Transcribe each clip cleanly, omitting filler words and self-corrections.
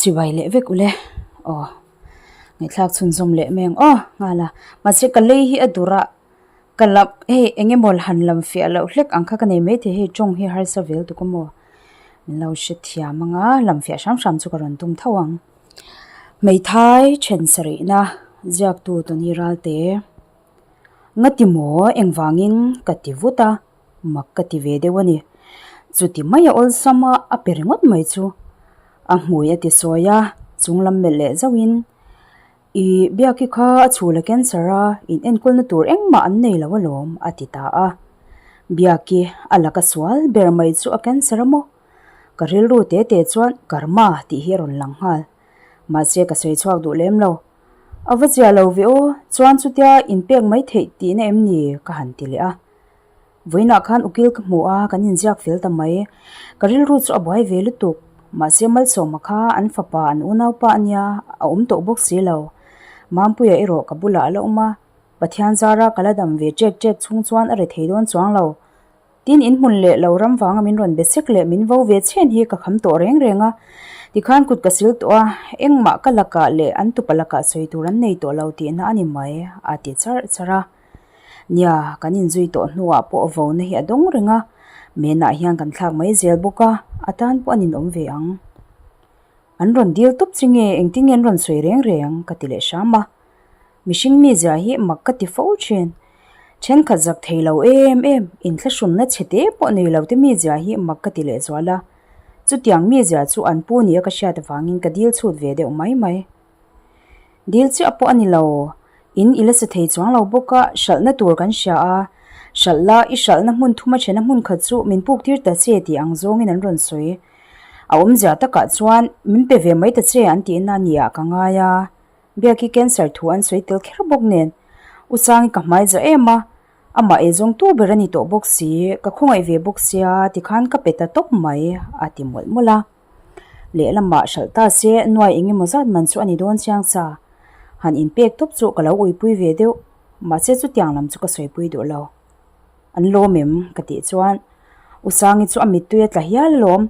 Chibai leh vek ule aw ngaihthlak chhunzawm leh mai ang aw nghal a mahse ka lei hi a dur a ka lam hei eng emaw han lam fiah loh hlek ang kha ka nei maithei hei tawng hi harsa vel tuk a maw min lo hrethiam ang a lam fiah hram hram chu ka rawn tum tho ang hmeithai then sarihna ziaktu Tony Ralte ngati maw engvangin ka ti vut a. Mak ka ti ve deuh a ni. Chuti mai a awlsam a, a pe ringawt mai chu. A hmui a ti sawi a, chung lam melh leh zauhin, I Biaki kha a chhul a cancer a, in enkawlna tur engmah an nei lo alawm, a ti ta a. Biaki a laka sual ber mai chu a cancer a maw? Ka rilru te te chuan karma tih hi a rawn lang nghal. Mahse ka sawi chhuak duh lem lo. A va chiah lo ve aw, chuan chutia inpek mai theih tihna em ni? ka han ti leh a. Vawiinah khan ukil ka hmu a, kan inziak fel ta mai. Ka rilru chu a buai ve lutuk. Mahse Malsawma kha an fapa an unaupa a nia, a awm tawh bawk si lo. Mampuia erawh ka bulah a la awm a, Pathian zara ka la dam ve ṭek ṭek chhung chuan a re thei dawn chuang lo. Tin inhmun leh lo ram vanga min rawn be sek leh min vo ve chhen hi ka kham tawh reng reng a. Tikhan kut ka sil tawh a, engmah ka lakah leh an tupa lakah sawi tur an nei tawh lo tihna a ni mai, a ti charh charh a. Nia, kan inzui tawh hnuah pawh vona hi a dawng reng a, Menah hian kan thlak mai zel bawk a, a tan pawh an inawm ve ang. An rawn dil tawp chi nge, engtin nge an rawn sawi reng reng? ka ti leh hram a. Mihring mizia hi mak ka ti fo thin. Thenkhat zak thei lo em em, inthlahrunna chhe te pawh nei lo te mizia hi mak ka ti lehzual a. Chutiang mizia chu an pu nia ka hriat avangin ka dil chhut ve deuh mai mai. Dil chiah pawh a ni lo. In i la sa thei chuang lo bawk a, hralhna tur kan hria a. Hralh la, i hralhna hmun thuma thena hmun khat chu min puk tir ta che tih ang zawngin an rawn sawi. A awmzia takah chuan min pe ve mai ta che an tihna a ni ah ka ngai a. Biaki cancer thu an sawi tel kher bawk nen. U Sangi ka hmai za em a, amah eizawngtu ber a ni tawh bawk si, ka khawngaih ve bawk sia tikhan ka pe ta tawp mai a ti mawlh mawlh a. Lehlamah hralh ta se nuai eng emaw zat man chu a ni dawn chiang sa. Han inpek tawp chu ka lo uipui ve deuh, mahse chutiang lam chu ka sawipui duh lo. An lawm em? ka tih chuan U Sangi chu a mittui a tla hial alawm.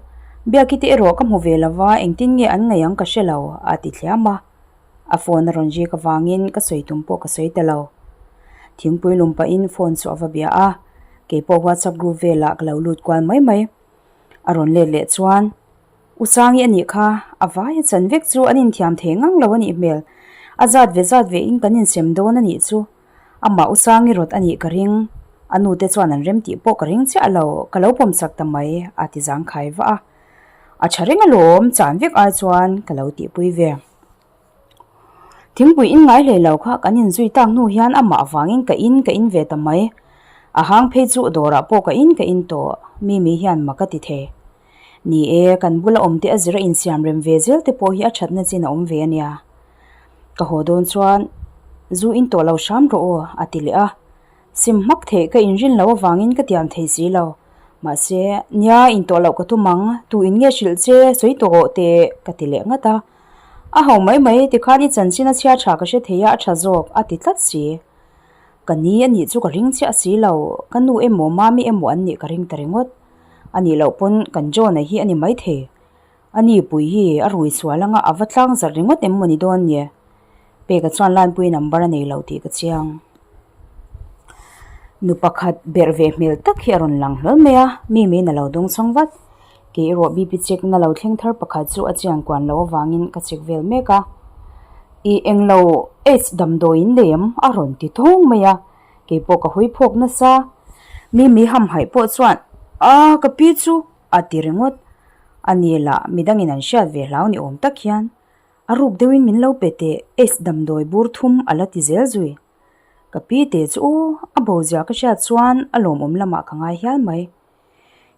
Biaki te erawh ka hmu ve lo va, engtin nge an ngaih ang ka hre lo, a ti thliam a. A phone a rawn rik avangin ka sawi tum pawh ka sawi ta lo. Thingpui lum pahin phone chu a va bia a, keipawh WhatsApp group velah ka lo lut kual mai mai. A rawn let leh chuan, U Sangi a nih kha, a vai a chan vek chu an inthiam thei ngang lo a nih hmel. A zat ve zat ve in kan insem dawn a nih chu. Amah U Sangi rawt a nih ka ring. A nu te chuan an rem tih pawh ka ring chiah lo, ka lo pawm chak ta mai, a ti zangkhai vah a. A tha reng alawm, chan vek ai chuan ka lo tihpui ve. Thingpui in ngai hlei lo kha kan inzui tak hnu hian amah avangin ka in ka in ve ta mai. A hang phei chu dawrah pawh ka in ka in tawh, Mimi hian mak a ti thei. Ni e, kan bula awm te a zir a insiam rem ve zel te pawh hi a thatna chin a awm ve a nia. Ka haw dawn chuan zu in tawh lo hram rawh aw a ti leh a. Sim hmak theih ka inrin loh avangin ka tiam thei si lo. Mahse, nia intawh loh ka tum ang, tu in nge hrilh che, sawi tawh teh ka ti leh ngat a. A ho mai mai tikhan i chanchin a chhia tha ka hre thei a, a tha zawk a ti tlat si. Ka ni a nih chu ka ring chiah si lo, ka nu emaw mami emaw an nih ka ring ta ringawt. A nih loh pawn kan John-a hi a ni maithei. A ni pui hi a rui sual anga a va tlang zat ringawt em maw ni dawn ni? Peka chuan Lanpui number a nei lo tih ka chiang. Nu pakhat berh ve hmel tak hi a rawn lang hlawl mai a, mi miin a lo dawng chhang vat. Kei erawh BP check na lo thleng thar pakhat chu a chian kuan loh avangin ka check vel mek a. I englo aids damdawi in nei em? a rawn ti thawng mai a, kei pawh ka hawi phawk nasa. Mi mi hamhaih pawh chuan, Aa ka pi chu! a ti ringawt. A ni lah midangin an hriat ve hlau ni awm tak hian a ruk deuhin min lo pe teh aids damdawi bur thum a la ti zel zui. Ka pi te chu aw a bo zia ka hriat chuan a lawmawm lamah ka ngai hial mai.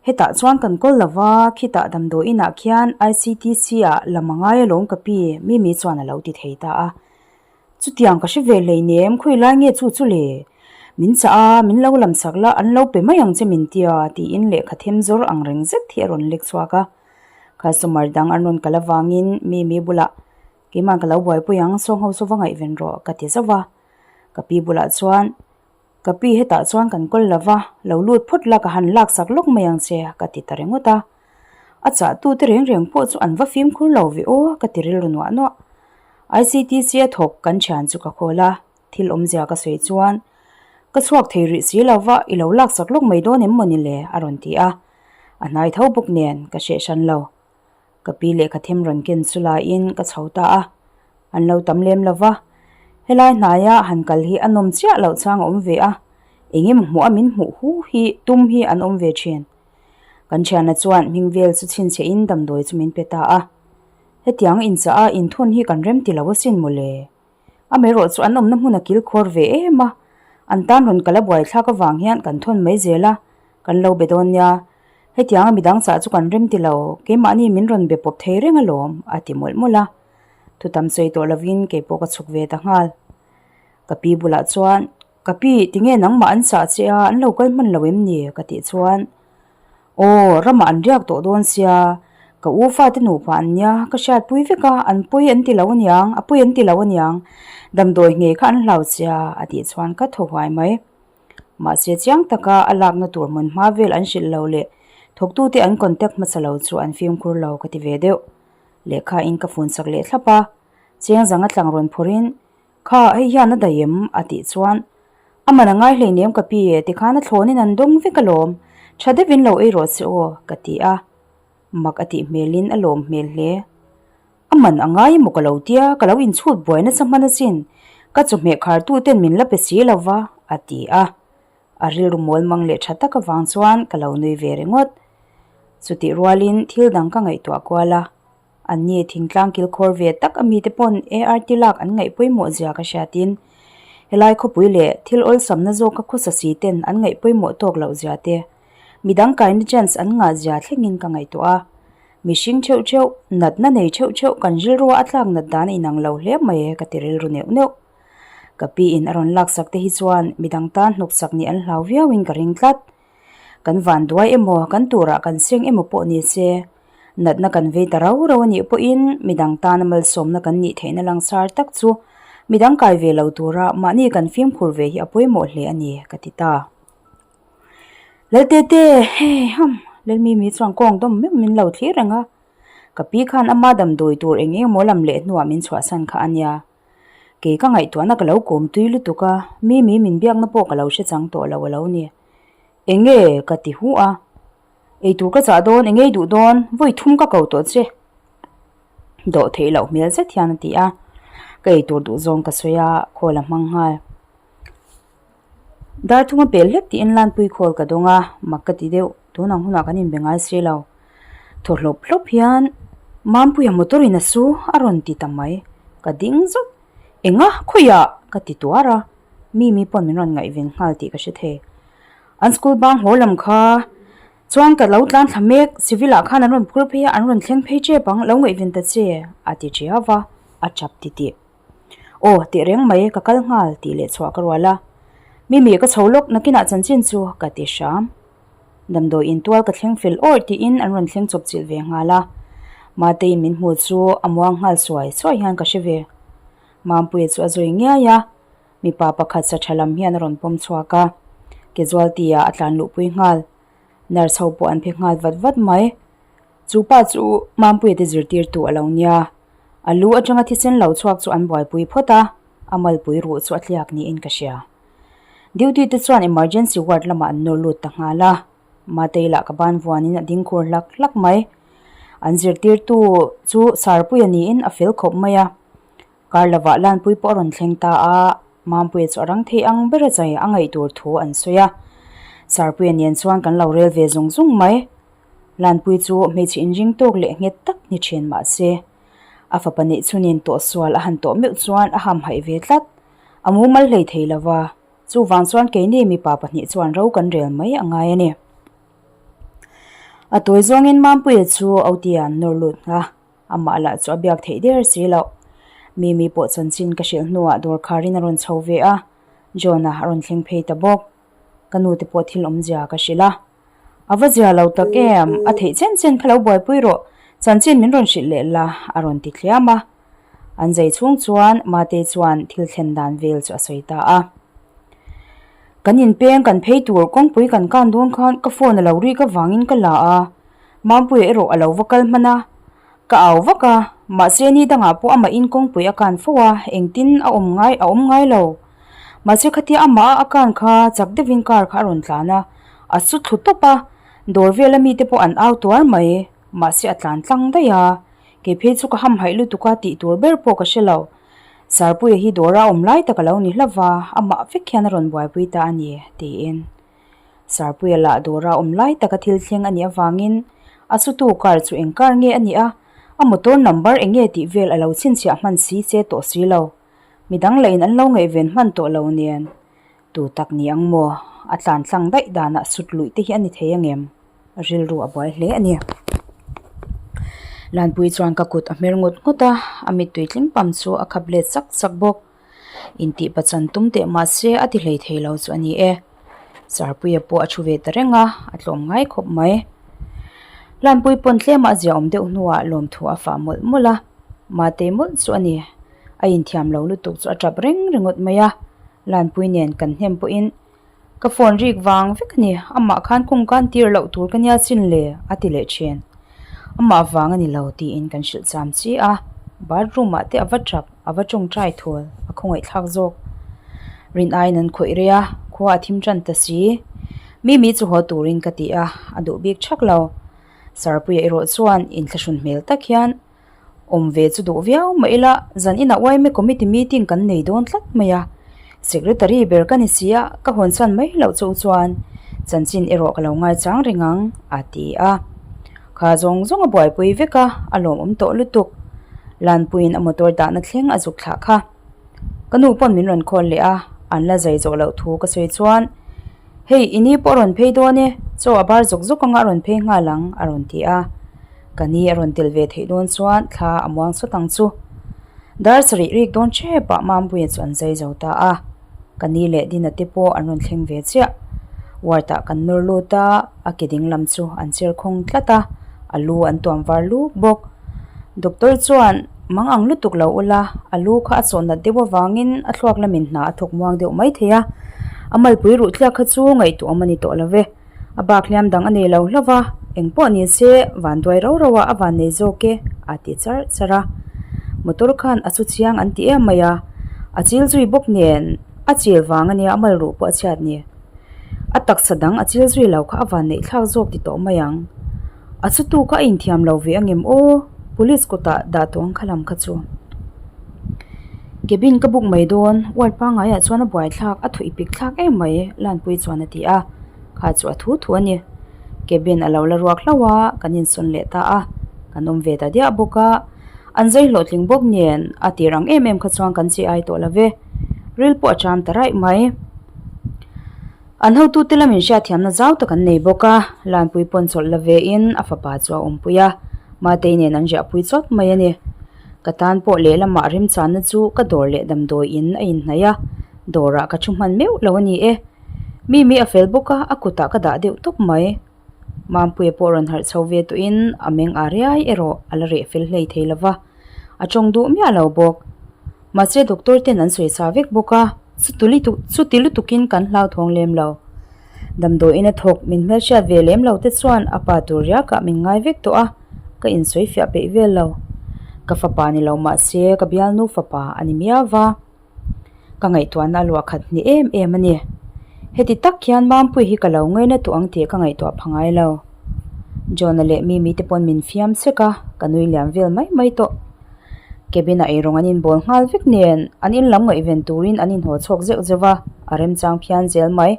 Hetah chuan kan kawl lova khitah damdawi inah khian ICTC ah lam a ngai alawm ka pi Mimi chuan a lo ti thei ta a. Chutiang ka hre ve hleinem, khawi lai nge chu chu le? Min chah a, min lo lam sak la, an lo pe mai ang che min tia, tiin lehkha them zawr ang reng zet hi a rawn lek chhuak a. Customer dang an rawn kal avangin Mimi bulah, Keimah ka lo buaipui ang, sawng ho chu va ngaihven rawh, ka ti zauh a. Ka pi bulah chuan, Ka pi hetah chuan kan kawl lo va, lo lut phawt la ka han laksak lawk mai ang che, ka ti ta ringawt a. A chahtute reng reng pawh chu an va fimkhur lo ve aw ka ti rilru nuah nuah. ICTC a thawk kan thian chu ka khawl a, thil awmzia ka sawi chuan ka chhuak thei rih si lo va, i lo laksak lawk mai dawn em mawni le? a rawn ti a. A hnai tho bawk nen ka hrehhran lo. Ka pi lehkha them rawn ken chu laiin ka chho ta a, an lo tam lem lo va. Helai hnaia han kal hi a nawm chiah loh chang a awm ve a, eng emaw hmuh a min hmuh hu hi tum hi an awm ve thin. Kan thiana chuan hming vel chu chhinchhiahin damdawi chu min pe ta a. Hetiang inchah a inthawn hi kan rem ti lo asin mawle. Amaherawh chu an awmna hmun a kil khawr ve em a, an tan rawn kal a buaithlak avang hian kan thawn mai zel a, kan lo be dawn nia. Hetianga midang chah chu kan rem ti lo, keimahni min rawn be pawp thei reng alawm, a ti mawlh mawlh a. Thutam sawi tawh lovin keipawh ka chhuk ve ta nghal. Ka pi bulah chuan, Ka pi, tinge nangmah an chah che a, an lo kal hman lo em ni? ka tih chuan, Aw, ramah an riak tawh dawn sia, ka u fate nupa an nia, ka hriatpui vek a, an pawi an ti lo aniang, a pawi an ti lo aniang, damdawi ngei kha an hlau sia, a tih chuan ka thaw huai mai. Mahse chiang taka a lakna tur hmun hma vel an hrilh lo leh thawktute an contact hmasa lo chu an fimkhur lo ka ti ve deuh. Lehkha in ka fun sak leh thlap a, cheng zanga tlang rawn phawrhin Kha, hei hian a daih em? a tih chuan, A man a ngai hleinem ka pi e, tikhan a thlawnin an dawng vek alawm, tha deuhin lo ei rawh che aw, ka ti a. Mak a tih hmelin a lawm hmel hle. A man a ngai emaw ka lo tia, ka lo inchhut buai nasa hman asin, ka chawhmeh khartu ten min la pe si lo va, a ti a. A rilru mawl mang leh tha tak avang chuan ka lo nui ve ringawt. Chutih rualin thil dang ka ngaihtuah kual a. An ni thingtlang kilkhawr ve tak a mite pawn ART lak an ngaih pawimawh zia ka hriatin helai khawpui leh thil awlsamna zawka khawsa si ten an ngaih pawimawh tawk loh zia te, midang kaina chance an ngah zia thlengin ka ngaihtuah a. Mihring theuh theuh, natna nei theuh theuh kan rilrua a tlak nat dan a inang lo hle mai e ka ti rilru neuh neuh. Ka pi in a rawn laksak te hi chuan midang tan hnawksak nih an hlau viauin ka ring tlat. Kan van duai emaw, kan turah kan seng emaw pawh ni se, natna kan vei ta rau rau a nih pawhin midang tana malsawmna kan nih theihna langsar tak chu midang kai ve lo tura mahni kan fimkhur ve hi a pawimawh hle a ni, ka ti ta. Laltete, hei ham, Lalmimi chuan kawng dawm meuh min lo thlir reng a, ka pi khan ama damdawi tur eng eng emaw lam leh hnuah min chhuahsan kha a nia. Kei ka ngaihtuahna ka lo kawm tui lutuk a, Mimi min biakna pawh ka lo hre chang tawh lo a lo ni. Eng nge ka ti hu a, eitur ka chah dawn, eng ei duh dawn, vawi thum ka ko tawh che. Dawh theih loh hmel zet hian a ti a, ka eitur duh zawng ka sawi a, khawl a hmang nghal. Dar thunga pel hlek tiin Lanpui khawl ka dawng a, mak ka ti deuh, tun ang hunah kan inbe ngai si lo. Thaw hlawp hlawp hian Mampuia motor in a su a rawn ti ta mai, ka ding zawk. Enga khawiah? ka ti tuar a, Mimi pawn min rawn ngaihven nghal tih ka hre thei. An school bang haw lam kha chuan ka lo tlan thla mek, civil ah khan an rawn phur phei a, an rawn thleng phei tep ang, lo ngaihven ta che a ti ṭiau va, a ṭap titih. Aw, tih reng mai, ka kal nghal tih leh chhuah ka rual a. Mimi ka chho lawk, nakinah chanchin chu ka ti hram. Damdawi in tual ka thleng fel awrh tiin an rawn thleng chawp chilh ve nghal a. Mateiin min hmu chu a muang nghal suai suai hian ka hre ve. Mampuia chu a zawi ngiai a, mipa pakhat sa tha lam hian a rawn pawm chhuak a. Casualty ah a tlan luhpui nghal. Nurse ho pawh an phe nghal vat vat mai. Chu pa chu Mampuia te zirtirtu a lo nia. A lu atanga thisen lo chhuak chu an buaipui phawt a, a malpui ruh chu a tliak niin ka hria. Duty te chuan emergency ward lamah an nawr lut ta nghal a, Matei lah ka ban vuanin a ding khur hlak hlak mai. An zirtirtu chu Sarpuia niin a fel khawp mai a, kar lovah Lanpui pawh a rawn thleng ta a, Mampuia chu a rang thei ang ber a chai a ngaih tur thu an sawi a. Sarpuia nen chuan kan lo rel ve zung zung mai. Lanpui chu hmeichhe inring tawk leh nghet tak ni thin mah se, a fapa neih chhunin tawhsual a han tawh meuh chuan a hamhaih ve tlat. A mumal hlei thei lo va, chuvang chuan keini mipa pahnih chuan ro kan rel mai a ngai a ni. A tawi zawngin Mampuia chu Otia an nawr lut a, amah lah chu a biak theih der si loh. Mimi pawh chanchin ka hrilh hnuah dawr kharin a rawn chho ve a, John-a a rawn thleng phei ta bawk. Ka nute pawh thil awmzia ka hrilh a. A va zia lo tak em? A theih chen chen kha lo buaipui rawh, chanchin min rawn hrilh leh la, a rawn ti thliam a. An zai chhung chuan Mate chuan thil thlen dan vel chu a sawi ta a. Kan inpeng kan phei tur kawngpui kan kan dawn khan ka phone a lo rik avangin ka la a. Mampuia erawh a lo va kal hman a, ka au vak a, mahse ni dangah pawh amah in kawngpui a kan fo a, engtin a awm ngai a awm ngai lo. Mahse khatia amah a a kan kha chak deuhin car kha a rawn tlan a, a su thlu tawp a, dawr vela mite pawh an au tuar mai, mahse a tlan tlang daih a, kei phei chu ka hamhaih lutuk a tih tur ber pawh ka hre lo. Sarpuia hi dawra awm lai tak a lo ni hlauh va, amah vek hian a rawn buaipui ta a ni, tiin. Sarpuia lah dawra awm lai taka thil thleng a nih avangin a sutu car chu eng car nge a nih a, a motor number eng nge tih vel a lo chhinchhiah hman si che tawh si lo. Midang lah in an lo ngaihven hman tawh lo nen. Tu tak ni ang maw? A tlan tlang daih danah sut luih te hi a ni thei ang em? Rilru a buai hle a ni. Lanpui chuan ka kut a hmer ngawt ngawt a, a mittui tling pam chu a khap let sak sak bawk. Intih pachan tum teh mahse a ti hlei thei lo chu a ni e. Sarpuia pawh a thu ve ta reng a, a tlawm ngai khawp mai. Lanpui pawn tlema a ziaawm deuh hnuah lawmthu a fah mawlh mawlh a, Matei mawlh chu a ni. A inthiam lo lutuk chu a tap reng ringawt mai a, Lanpui nen kan hnem pawhin Ka phone rik vang vek a ni, amah khan kawng kan tir loh tur ka nia chin le, a ti leh thin. Amah vang a ni lo tiin kan hrilh cham chi a, bathroom ah te a va tap, a va tawngtai thul, a khawngaih thlak zawk. Rin aiin an khawih rei a, khua a thim tan ta si. Mimi chu haw turin ka ti a, a duh bik thak lo. Sarpuia erawh chuan inthlahrun hmel tak hian Awm ve chu duh viau mah ila, zan inah yma committee meeting kan nei dawn tlat mai a, secretary ber ka ni si a, ka hawn chhan mai loh chu chuan chanchin erawh ka lo ngaichang reng ang, a ti a. Kha zawng zawng a buaipui vek a, a lawmawm tawh lutuk. Lanpuiin a motor dahna thleng a zuk thlah kha. Ka nu pawn min rawn call leh a, an la zai zawh loh thu ka sawi chuan, Hei, i ni pawh a rawn phei dawn e, chaw a bar zawk zawk anga a rawn phei nghal ang, a rawn ti a. Ka ni a rawn tel ve theih dawn chuan thla a muang sawt ang chu. Dar sarih rik dawn ṭhep ah Mampuia chu an zai zo ta a. Ka ni leh Dina te pawh an rawn thleng ve chiah. Ward ah kan nawr lut a, a ke ding lam chu an cher khawng tlat a, a lu an tuam var luk bawk. Doctor chuan mang ang lutuk lo ula, a lu kha a chawh nat deuh avangin a thluak lamin hna a thawk muang deuh mai thei a. A malpui ruh tliak kha chu ngaihtuahawm a ni tawh lo ve. A bak hliam dang a nei lo hlauh va, eng pawh ni se vanduai rau rau a a van nei zawk e, a ti charh charh a. Motor khan a chu chiang an ti em mai a, a chil zui bawk nen a chil vang a nia a mal ruh pawh a chhiat ni. A taksa dang a chil zui lo kha a van neih thlak zawk ti tawh mai ang. A chu tu kha a inthiam lo ve angem aw, police kutah dah tawh ang kha lam kha chu. Cabin ka book mai dawn, ward pangaiah chuan a buaithlak, a thuih pik thlak em mai, Lanpuii chuan a ti a. Kha chu a thu thu a ni. Cabin a lo la ruak hlauh a, kan insawn leh ta a, kan awm ve ta diah bawk a. An zai hlawhtling bawk nen a tir ang em em kha chuan kan chi ai tawh lo ve. Ril pawh a cham ta raih mai. An hotute lamin hriatthiamna zau tak an nei bawk a, Lanpui pawn chawlh la ve in a fapa chu a awmpui a, Matei nen an riahpui chawt mai a ni. Ka tan pawh lehlamah remchanna chu ka dawr leh damdawi in a inhnaih a, dawrah ka thu hman meuh lo a ni e. Mimi a fel bawk a, a kutah ka dah deuh tawp mai. Mampuia pawh rawn harh chho ve tawhin a meng a riai erawh a la reh fel hlei thei lo va, a tawng duh miah lo bawk. Mahse doctor ten an sawi sa vek bawk a, chuti lutukin kan hlauthawng lem lo. Damdawiin a thawk min hmelhriat ve lem lo te chuan a pa tur riakah min ngai vek tawh a, ka insawi fiah peih vel lo. Ka fapa ni lo mahse ka bialnu fapa a ni miau va. Ka ngaihtuahna a luah khat hnih em em a ni. Heti tak hian Mampuii hi ka lo ngaina tawh ang tih ka ngaihtuah pha ngai lo. John-a leh Mimi te pawn min fiam sek a, ka nui liam vel mai mai tawh. Cabin-ah eirawng an inbawl nghal vek nen an in lam ngaihven turin an inhaw chhuak zeuh zeuh a, a remchang phian zel mai.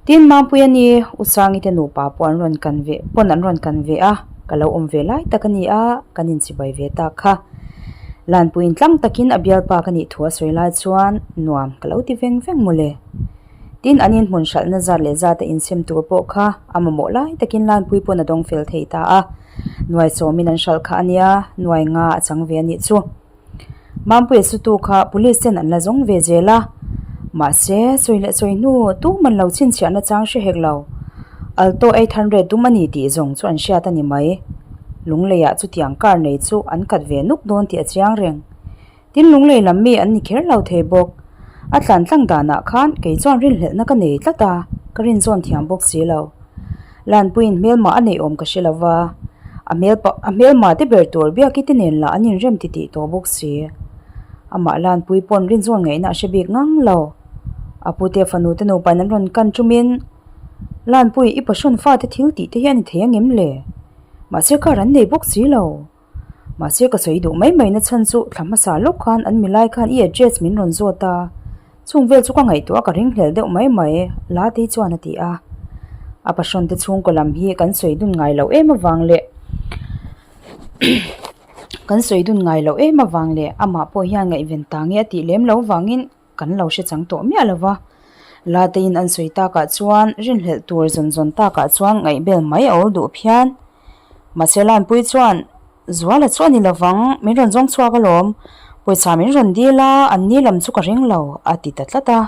Tin, Mampuia ni U Sangi te nupa pawh an rawn kan ve pawn an rawn kan ve a, ka lo awm ve lai tak a ni a, kan inchibai ve tak kha. Lanpuiin tlang takin a bialpa ka nih thu a sawi lai chuan nuam ka lo ti veng veng mawle. Tin, an inhmun hralhna zat leh zat a insem tur pawh kha a mamawh lai takin Lanpui pawn a dawng fel thei ta a, nuai sawmin an hralh kha a nia, nuai nga a chang ve a nih chu. Mampuia sutu kha police ten an la zawng ve zel a, mahse sawi leh sawi hnu tuman lo chhinchhiahna chang hre hek lo. Alto 800 dum a ni tih zawng chu an hriat a ni mai. Lungleiah chutiang car nei chu an kat ve nuk dawn tih a chiang reng. Tin lunglei lam mi an ni kher lo thei bawk. A tlan tlang danah khan kei chuan rinhlelhna ka nei tlat a, ka rinzawn thiam bawk si lo. Lanpuiin hmelma a neih awm ka hre lo va, a hmel pah a hmelma te ber tur Biaki te nen lah an inrem titih tawh bawk si. Amah Lanpui pawn rinzawn ngaihna a hre bik ngang lo. A pute fanu te nupain an rawn kan tumin, Lanpui i pahrawn fate thil tih te hi a ni thei angem le? Mahse car an nei bawk si lo. Mahse ka sawi duh mai mai na chhan chu thla hmasa lawk khan an milai khan i address min rawn zawt a, chung vel chu ka ngaihtuah a ka ringhlel deuh mai mai, Latei chuan a ti a. A pahrawn te chhungkaw lam hi kan sawi dun ngai loh em avang leh kan sawi dun ngai loh em avang leh amah pawh hian ngaihven ta nge a tih lem loh vangin kan lo hre chang tawh miah lo va. Lateiin an sawi takah chuan rinhlelh tur zawn zawn takah chuan ngaihbel mai a awl duh phian. Mahse Lanpui chuan, Zuala chu a ni lovang, min rawn zawng chhuak alawm. Pawisa min rawn dil a, an ni lam chu ka ring lo, a ti ta tlat a.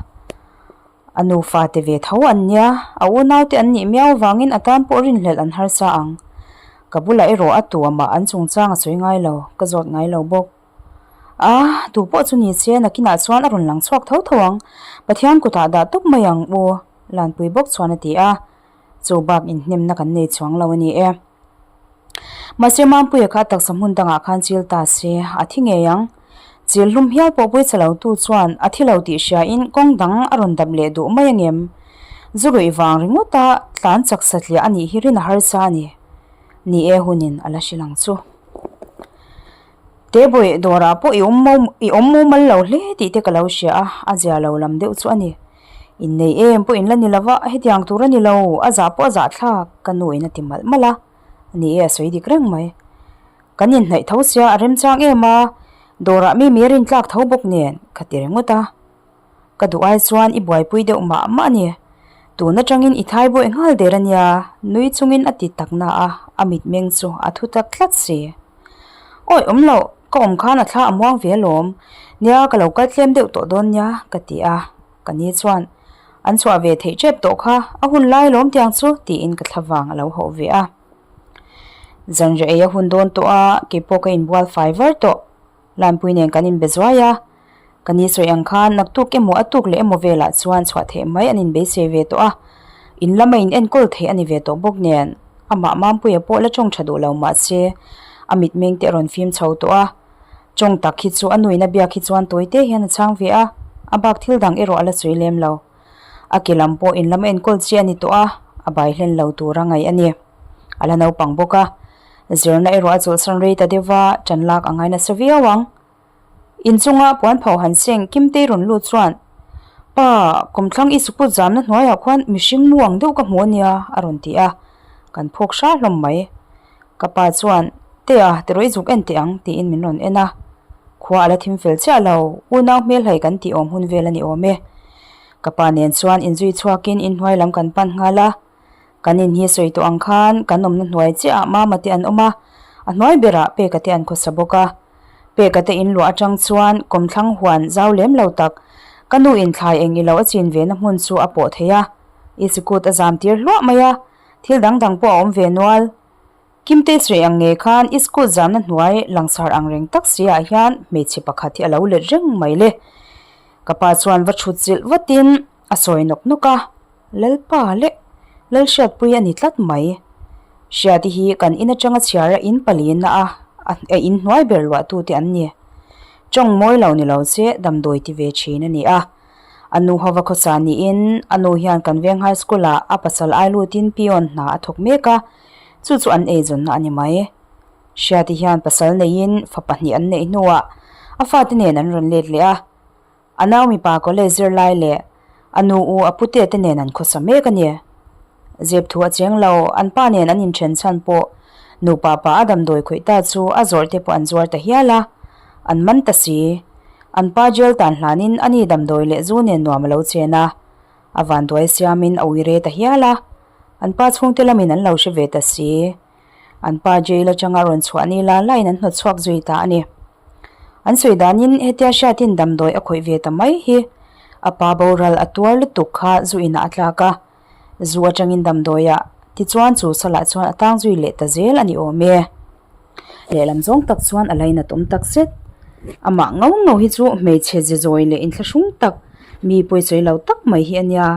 A nufa te ve tho an nia, a unaute an nih miau avangin a tan pawh rinhlelh an harsa ang. Ka bulah erawh a tu amah an chungchang a sawi ngai lo, ka zawt ngai lo bawk. A, tu pawh chu ni se, nakinah chuan a rawn lang chhuak tho tho ang. Pathian kutah dah tawp mai ang u, Lanpui bawk chuan a ti a. Chu bak inhnemna kan nei chuang lo a ni e. Mahse Mampuia kha a taksa hmun dangah khan chil ta se, a thi ngei ang. Chil hlum hial pawh pawisa lo tu chuan a thi lo tih hriain kawng dang a rawn dap leh duh mai angem? Zu ruih vang ringawta tlan chak satliah a nih hi rin a harsa a ni. Ni e hunin a la hrilh ang chu. Tebawih dawrah pawh i awm i awm mumal lo hle tih te ka lo hria a, a zia lo lam deuh chu a ni. Innei em pawh in la ni lova, hetiang tur a ni lo, a zah pawh a zah thlak, ka nu in a ti malh malh a, ni e a sawi dik reng mai. Kan inhnaih tho sia a remchang em a, dawrah mi mi a rintlak tho bawk nen, ka ti ringawt a. Ka duh ai chuan i buaipui deuh mah mah a ni. Tun atangin i thai buai nghal der a nia, nui chungin a ti tak na a, a mitmeng chu a thu tak tlat si. Awi awm loh, ka awm khan a thla a muang ve alawm. Nia ka lo kal tlem deuh tawh dawn nia, ka ti a. Ka ni chuan, An chhuah ve theih tep tawh kha, a hun lai alawm tiang chu, tiin ka thla vang a lo hauh ve a. Zanriah ei a hun dawn tawh a, keipawh ka inbual fai var tawh. Lanpui nen kan inbe zuai a, ka ni sawi ang khan naktuk emaw a tuk leh emaw velah chuan chhuah theih mai an inbeisei ve tawh a, in lama in enkawl theih a ni ve tawh bawk nen amah Mampuia pawh la tawng tha duh lo mahse a mitmeng te a rawn fim chho tawh a, tawng tak hi chu a nuin a biak hi chuan tawi te hian a chhang ve a, a bak thil dang erawh a la sawi lem lo. A ke lam pawh in lama enkawl chi a ni tawh a, a bai hlen lo tura ngaih a ni. A la naupang bawk a. Zirna erawh a chawlhsan rei ta deuh va, ṭan lak a ngai nasa viau ang. Inchunga puan pho han seng Kimtei rawn lut chuan, Pa, kawmthlang i sukut zamna hnuaiah khuan mihring mu ang deuh ka hmu a nia, a rawn ti a. Kan phawk hra hlawm mai. Ka pa chuan, Tea, tiraw i zuk en teh ang, tiin min rawn en a. Khua a la thim fel chiah lo, unau hmelhai kan tih awm hun vel a ni awm e. Ka pa nen chuan inzui chhuakin inhnuai lam kan pan nghal a. Kan in hi sawi tawh ang khan kan awmna hnuai chiah ah mama te an awm a, a hnuai berah peka te an khawsa bawk a. Peka te in luah atang chuan kawmthlang huan zau lem lo tak ka nu in thlai eng ilo a chin ve na hmun chu a pawh thei a, i sikut a zam tir hluah mai a, thil dang dang pawh a awm ve nual. Kimte sawi ang nge khan i school zamna hnuai langsar ang reng tak si ah hian hmeichhe pakhat hi a lo let reng mai le. Ka pa chuan va thut chilh vatin a sawi nawk nawk a, Lalpa leh Lalhriatpui a ni tlat mai. Hriati hi kan in atanga chhiar a in palina a a in hnuai ber luahtute an ni. Tawng mawi lo ni lo che damdawi ti ve thin a ni a. A nu hova khawsa niin a nu hian kan veng high school ah a pasal ai lutin peon hna a thawk mek a, chu chu an eizawnna a ni mai. Hriati hian pasal neiin fa pahnih an neih hnuah a fate nen an rawn let leh a. A nau mipa college zirlai leh a nu u a pute te nen an khawsa mek a ni. Zep thu a cheng lo, an pa nen an inthen chhan pawh nupa pa a damdawi khawih ta chu a zawrh te pawh an zuar ta hial a, an man ta si. An pa jail tan hlanin a ni damdawi leh zu nen nuam a lo chen a, a vanduai siamin a uire ta hial a, an pa chhungte lamin an lo hre ve ta si. An pa jail atanga rawn chhuah ni la lain an hnawt chhuak zui ta a ni. An sawi danin hetia hriatin damdawi a khawih ve ta mai hi a pa boral a tuar lutuk kha zu inah a tlak a, zu atangin damdawiah tichuan chu salah chuan a tang zui leh ta zel a ni awm e. Lehlam zawng tak chuan a lainat awm tak zet. Amah ngau ngau hi chu hmeichhe ze zawi leh inthlahrung tak, mi pawisawi lo tak mai hi a nia.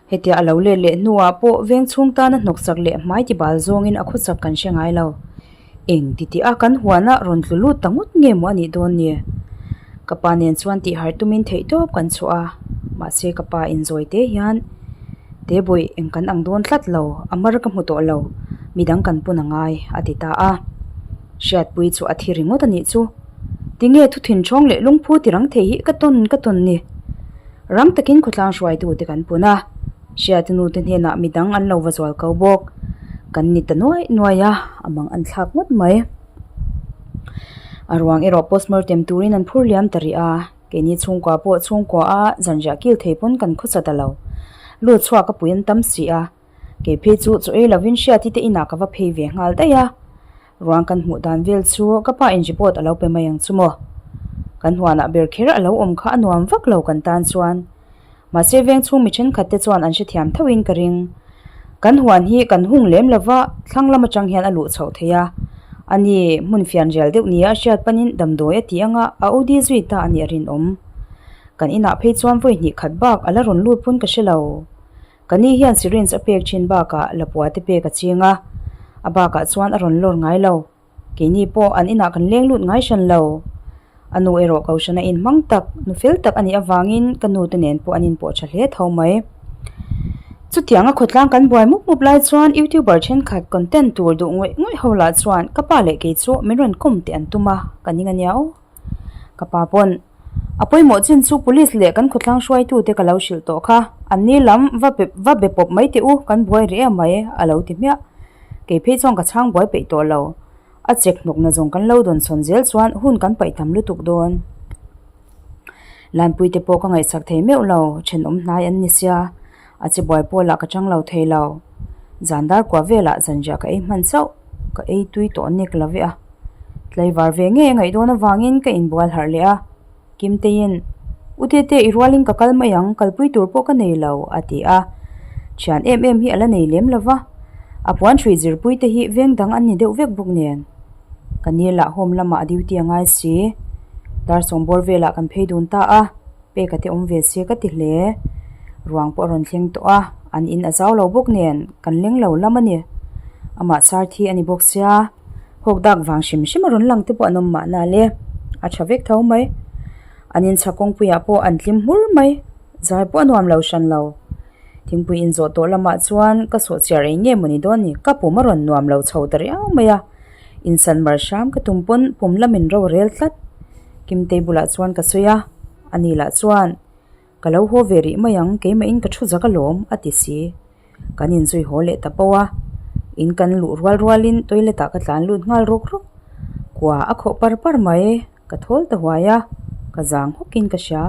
Hetia a lo let leh hnuah pawh veng chhung tana hnawksak leh hmai tibal zawngin a khawchak kan hre ngai lo. Eng ti tih a kan huana rawn tlu lut ta ngawt nge maw a nih dawn ni? Ka pa nen chuan tih harh tumin theihtawp kan chhuah a, mahse ka pa inzawi te hian Tebawih eng kan ang dawn tlat lo, a mar ka hmu tawh lo, midang kan pun a ngai a ti ta a. Hriatpui chu a thi ringawt a nih chu. Tinge thu thinthawng leh lungphu ti rang thei hi ka tawn ka tawn ni. Rang takin khawtlang hruaitute kan pun a, Hriata nute hnenah midang an lo va zual ko bawk. Kan ni ta nuai nuai a, a mang an thlak ngawt mai. A ruang erawh postmortem turin an phur liam ta rih a, keini chhungkua pawh chhungkua a zanriah kil thei pawn kan khawsa ta lo. Lut chhuak a pui an tam si a, kei phei chu chaw ei lovin Hriati te inah ka va phei ve nghal daih a. Ruang kan hmuh dan vel chu ka pa in report a lo pe mai ang chu maw. Kan huanah ber kher a lo awm kha a nuam vak lo kan tan chuan. Mahse veng chhung mi thenkhat te chuan an hrethiam tho in ka ring. Kan huan hi kan hung lem lova thlang lam atang hian a luh chhoh thei a. Ani hmun fian rial deuh nia a hriat panin damdawi a ti anga a OD zui ta a nih a rinawm. Kan inah phei chuan vawi hnih khat bak a la rawn lut pawn ka hre lo. Ka ni hian syringe a pek thin bakah lapua te pek a ching a, a bakah chuan a rawn lawr ngai lo. Keini pawh an inah kan leng lut ngai hran lo. A nu erawh kohhran a inhmang tak, nu fel tak a nih avangin ka nu te nen pawh an inpawh tha hle tho mai. Chutianga khawtlang kan buai mup mup lai chuan youtuber thenkhat content tur duh ngawih ngawih ho lah chuan ka pa leh kei chu min rawn kawm teh an tum a, ka ning a nia aw. Ka pa pawn, A pawimawh chin chu police leh kan khawthlang hruaitute ka lo hrilh tawh kha, an ni lam va pe va be pawp mai teh u, kan buai rih em mai, a lo ti hmiah. Kei phei chuan ka chhang buai peih tawh lo. A chek hnawkna zawng kan lo dawn chhawn zel chuan hun kan paih tam lutuk dawn. Lanpuite pawh ka ngaihsak thei meuh lo, thenawm hnai an ni sia. A che buai pawh lah ka chang lo thei lo. Zan dar kua velah zanriah ka ei hman chauh, ka ei tui tawh nek lo ve a. Tlaivar ve ngei a ngaih dawn avangin ka inbual harh leh a. Kimteiin, U Tete i rualin ka kal mai ang, kalpui tur pawh ka nei lo, a ti a. Thian em em hi a la nei lem lo va. A puan hrui zirpui te hi veng dang an ni deuh vek bawk nen. Ka ni lah home lamah a duty a ngai si. Dar sawmbawr velah kan phei dun ta a. Peka te awm ve se ka ti hle. Ruang pawh a rawn thleng tawh a, an in a zau lo bawk nen kan leng lo lam a ni. Amah char thi a ni bawk sia, hawk dak vang hrim hrim a rawn lang te pawh an awm mahna le, a tha vek tho mai. An in chhak kawngpuiah pawh an tlim hmur mai, zai pawh a nuam lo hran lo. Thingpui inzawh tawh lamah chuan ka sawhchiar ei nge mawni dawn ni, ka pum a rawn nuam lo chho ta riau mai a. Insan mar hram ka tum pawn pum lamin ro a rel tlat. Kimtei bulah chuan ka sawi a, ani lah chuan, Ka lo haw ve rih mai ang, keimahin ka thu zak alawm, a ti si. Kan inzui haw leh ta poh a, in kan luh rual rualin toilet ah ka tlan lut nghal rawk rawk. Kua a khawh par par mai, ka thawl ta huai a, ka zang hawkin ka hria.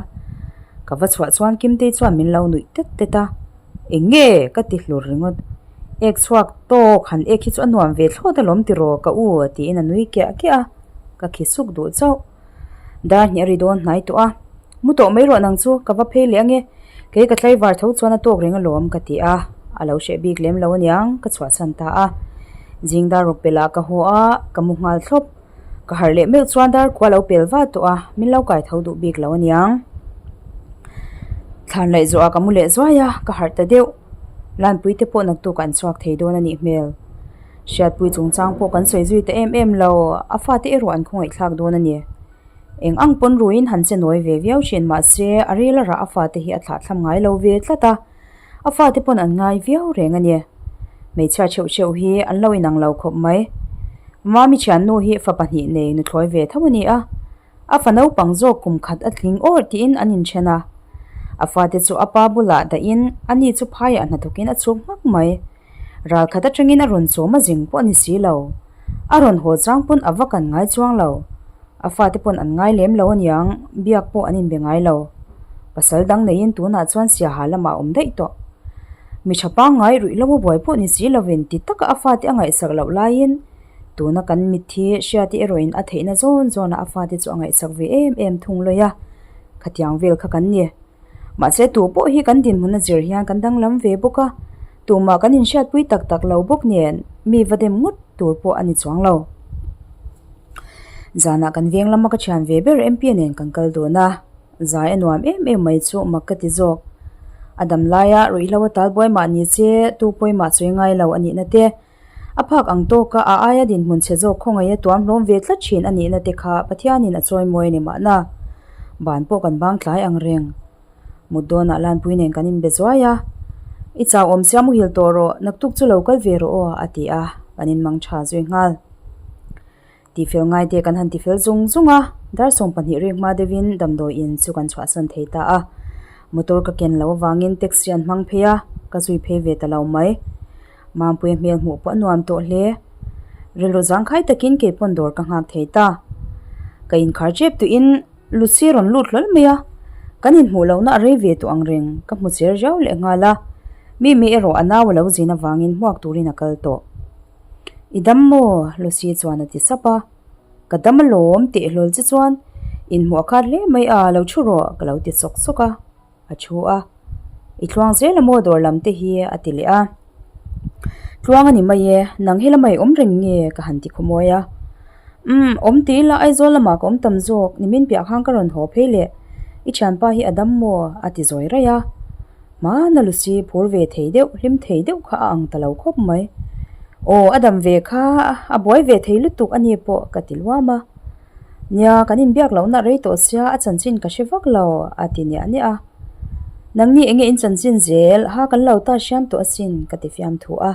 Ka va chhuah chuan Kimtei chuan min lo nuih tet tet a. Eng nge? ka ti hlur ringawt. Ek chhuak tawk, han ek hi chu a nuam ve thlawt alawm tiraw ka u tiin a nui kiah kiah a, ka khi suk duh chauh. Dar hnih a ri dawn hnai tawh a, Mu tawh mai rawh nang chu, ka va phei leh ange, kei ka tlaivar tho chuan a tawk reng alawm ka ti a, a lo hreh bik lem lo aniang ka chhuahsan ta a. Zing dar ruk pelh ah ka haw a, ka mu nghal thlawp. Ka harh leh meuh chuan dar khua lo pel va tawh a, min lo kai tho duh bik lo aniang. Thlan laih zawhah ka mu leh zuai a, ka harh ta deuh. Lanpui te pawh naktuk an chhuak thei dawn a nih hmel. Hriatpui chungchang pawh kan sawi zui ta em em lo, a fate erawh an khawngaihthlak dawn a ni. Eng ang pawn ruiin han che nawi ve viau thin mahse a ril a rah a fate hi a thlahthlam ngai lo ve tlat a. A fate pawn an ngai viau reng a ni. Hmeichhia theuh theuh hi an lo inang lo khawp mai. Mami thiannu hi fa pahnih nei nuthlawi ve tho a ni a. A fa naupang zawk kum khat a tling awr tiin an inthen a. A fate chu a pa bulah dahin ani chu phaiah hnathawkin a chhuk hmak mai. Ral khat atangin a rawn chawm a zing pawh a ni si lo. A rawn haw chang pawn a va kan ngai chuang lo. A fate pawn an ngai lem lo aniang, biak pawh an inbe ngai lo. Pasal dang neiin tunah chuan siaha lamah a awm daih tawh. Mi tha pangngai ruih lo a buai pawh ni si lovin ti taka a fate a ngaihsak loh laiin tuna kan mitthi hriati erawhin a theihna zawn zawnah a fate chu a ngaihsak ve em em thung lawi a, khatiang vel kha kan ni. Mahse tu pawh hi kan dinhmun a zir hian kan danglam ve bawk a, tumah kan inhriatpui tak tak lo bawk nen mi va dem ngawt tur pawh a ni chuang lo. Zanah kan veng lama ka thian ve ber MP nen kan kal dawn a, zai a nuam em em mai chu mak ka ti zawk. A dam laia ruihhlo a tal buai mah ni che tu pawimah sawi ngai lo a nihna te, a phak ang tawka a aia dinhmun chhe zawk khawngaih a tuam hlawm ve tlat thin a nihna te kha Pathianin a chawimawi a ni mahna. Ban pawh kan bang tlai ang reng. Mut dawnah Lanpui nen kan inbe zuai a, I chau awm sia muhil tawh rawh, naktuk chu lo kal ve rawh aw a ti a, kan inmang tha zui nghal. Tifel ngai te kan han tifel zung zung a, dar 20 rek hma deuhin damdawi in chu kan chhuahsan thei ta a. Motor ka ken loh avangin taxi an hmang phei a, ka zui phei ve ta lo mai. Mampuia hmel hmuh pawh a nuam tawh hle. Rilru zangkhai takin kei pawn dawr ka nghak thei ta. Ka inkhar tep tuihin Lucy rawn lut hlawl mai a, kan inhmuh lohna a rei ve tawh ang reng, ka hmu cher riau leh nghal a. Mimi erawh a nau a lo zin avangin hmuak turin a kal tawh. I dam maw? Lucy chuan a ti sap a. Ka dam alawm teh hlawl che chuan inhmuh a khat hle mai a, lo thu rawh ka lo ti sawk sawk a. A thu a. I tluang zel a maw dawr lam te hi a ti leh a. Tluang a ni mai e, nang he lamah i awm reng nge ka han ti khawmawi a. Umm, awm ti ila Aizawl lamah ka awm tam zawk, nimin piah khan ka rawn haw phei leh. I thianpa hi a dam maw? a ti zawi raih a. Hmana Lucy phur ve thei deuh, hlim thei deuh kha a ang ta lo khawp mai. Aw, a dam ve kha, a buai ve thei lutuk a ni pawh ka ti luam a. Nia, kan inbiak lohna rei tawh sia, a chanchin ka hre vak lo, a ti niah niah a. Nangni enge in chanchin zel, ha kan lo ta hriam tawh asin, ka ti fiam thu a.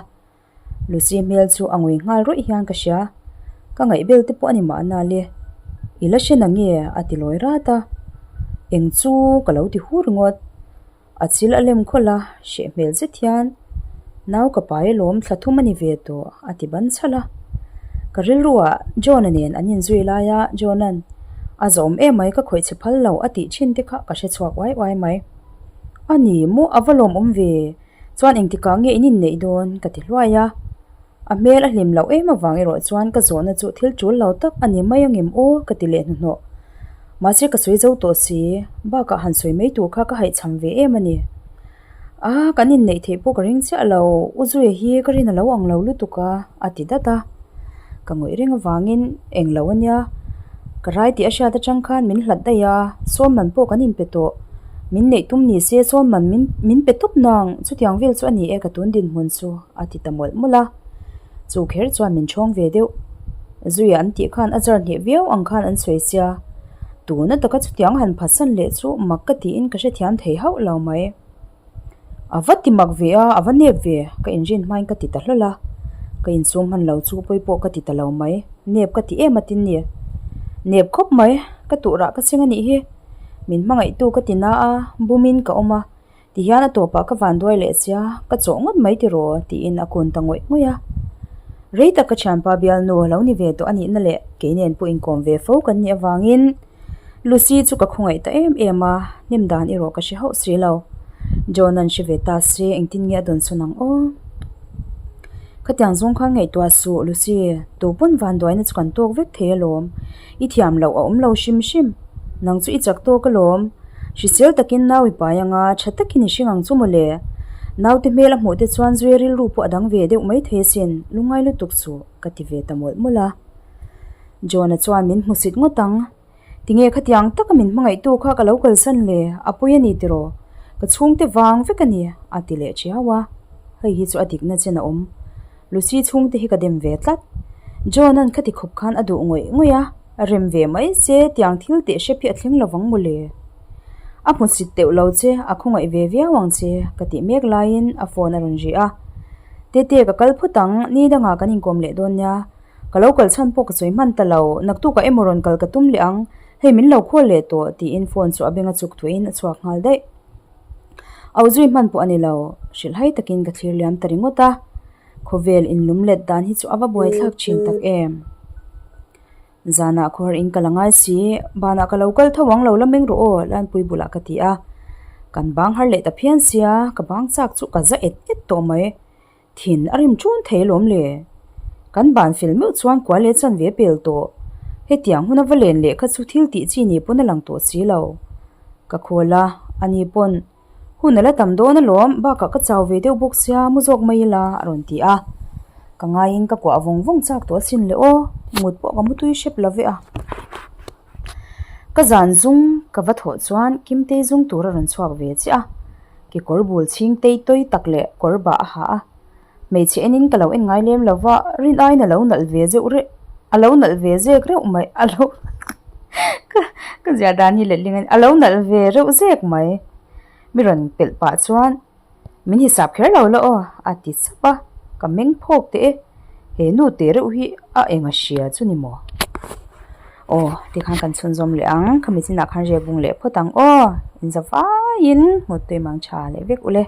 Lucy hmel chu a ngui nghal rawih hian ka hria. Ka ngaih bel te pawh a ni mahna le. I la hre na nge? a ti lawi rat a. Eng chu ka lo ti hu ringawt. A chil a lem khawlh a, hreh hmel zet hian, Nau ka pai alawm thla thum a ni ve tawh a ti ban chhalh a. Ka rilruah John-a nen an inzui laia John-a'n a zawm em mai ka khawih chhe phal lo a tih thin te kha ka hre chhuak uai uai mai. A ni maw a va lawmawm ve. Chuan engtikah nge in inneih dawn? ka ti hluai a. A hmel a hlim loh em avang erawh chuan ka zawhna chu thil tul lo tak a ni mai angem aw ka ti leh hnuhnawh. Mahse ka sawi zo tawh si, bakah han sawi mai tur kha ka haihchham ve em a ni. A, kan inneih theih pawh ka ring chiah lo, U Zuia hi ka rin a lo ang lo lutuk a, a ti dat a. Ka ngawih reng avangin eng lo a nia. Ka rai tih a hriat atang khan min hlat daih a, sawn man pawh kan inpe tawh. Min neih tum ni se sawn man min min pe tawp nang, chutiang vel chu a ni e ka tun dinhmun chu a ti ta mawlh mawlh a. Chu kher chuan min chhawng ve deuh. Zuia an tih khan a zar hneh viau ang khan an sawi sia. Tuna taka chutiang han phatsan leh chu mak ka tiin ka hrethiam thei hauh lo mai. A va ti mak ve a, a va nep ve, ka inrin hmain ka ti ta hlawl a. Ka insum hman lo chu pawi pawh ka ti ta lo mai, nep ka ti em a tin ni. Nep khawp mai, ka tuhrah ka ching a nih hi. Min hmangaihtu ka ti na a, bumin ka awm a, tihian a tawpah ka van duai leh sia, ka chawh ngawt mai tiraw tiin a kun ta ngawih ngawih a. Rei tak ka thianpa bialnu lo ni ve tawh a nihna leh kei nen pawh inkawm ve fo kan nih avangin, Lucy chu ka khawngaih ta em em a, hnim dan erawh ka hre hauh si lo. John an hre ve ta se, engtin nge a dawn sawn ang aw? Khatiang zawng khan ngaihtuah suh, Lucy, tu pawn vanduaina chu kan tawk vek thei alawm. I thiam loh a awm lo hrim hrim. Nang chu i chak tawk alawm. Hrisel takin nau i pai anga, tha takin i hring ang chu mawle. Naute hmel a hmuh te chuan Zuia rilru pawh a dang ve deuh maithei asin, lungngai lutuk suh, ka ti ve ta mawlh mawlh a. John-a chuan min hmusit ngawt ang. Tinge khatiang taka min hmangaihtu kha ka lo kalsan le, a pawi a ni tiraw? Ka chhungte vang vek a ni, a ti leh ṭhiau a. Hei hi chu a dikna chen a awm. Lucy chhungte hi ka dem ve tlat. John-a'n khati khawp khan a duh ngawih ngawih a, rem ve mai che, tiang thil teh hrep hi a thleng lovang maw le? A hmusit teuh lo che, a khawngaih ve viau ang che, ka tih mek laiin a phone a rawn ri a. Tete ka kal phawt ang, ni dangah kan inkawm leh dawn nia. Ka lo kal chhan pawh ka sawi hman ta lo, naktukah emaw rawn kal ka tum leh ang, hei min lo khawl leh tawh tiin phone chu a beng a chuk thuin a chhuak nghal daih. Au zui hman pawh a ni lo, hrilhhai takin ka thlir liam ta ringawt a, khawvel inlum let dan hi chu a va buaithlak thin tak em. Zanah khawhar in ka la ngai si, banah ka lo kal tho ang lo la meng rawh aw Lanpui bulah ka ti a, kan bang har leh ta phian sia, ka bang chak chu ka za et et tawh mai. Thin a rim ṭun thei alawm le. Kan ban fel meuh chuan kual leh chan ve pel tawh. Hetiang huna va len leh kha chu thil tih chi ni pawn a lang tawh si lo. Ka khawl a, ani pawn, Hun a la tam dawn alawm, bakah ka chau ve deuh bawk sia, mu zawk mai ila, a rawn ti a. Ka ngaiin ka kuah vawng vawng chak tawh asin le aw, mut pawh ka mutui hrep lo ve a. Ka zan zung ka va thawh chuan Kimtei zung tur a rawn chhuak ve chiah a. Kekawr bul chhing tei tawi tak leh kawr bah a ha a. Hmeichhe enin ka lo en ngai lem lo va, rin aiin a lo nalh ve zeuh reuh, a lo nalh ve zek reuh mai, a lo ka ka ziah dan hi letling a ni, a lo nalh ve reuh zek mai. Mi rawn pelh pah chuan min hisap kher lo la aw a ti sap a, ka meng phawk teh e, he nu teh reuh hi a eng a hria chu ni maw? Aw tikhan kan chhunzawm leh ang, khami chinah khan riak bung leh phawt ang aw, inza vaiin mutui mang tha leh vek ule.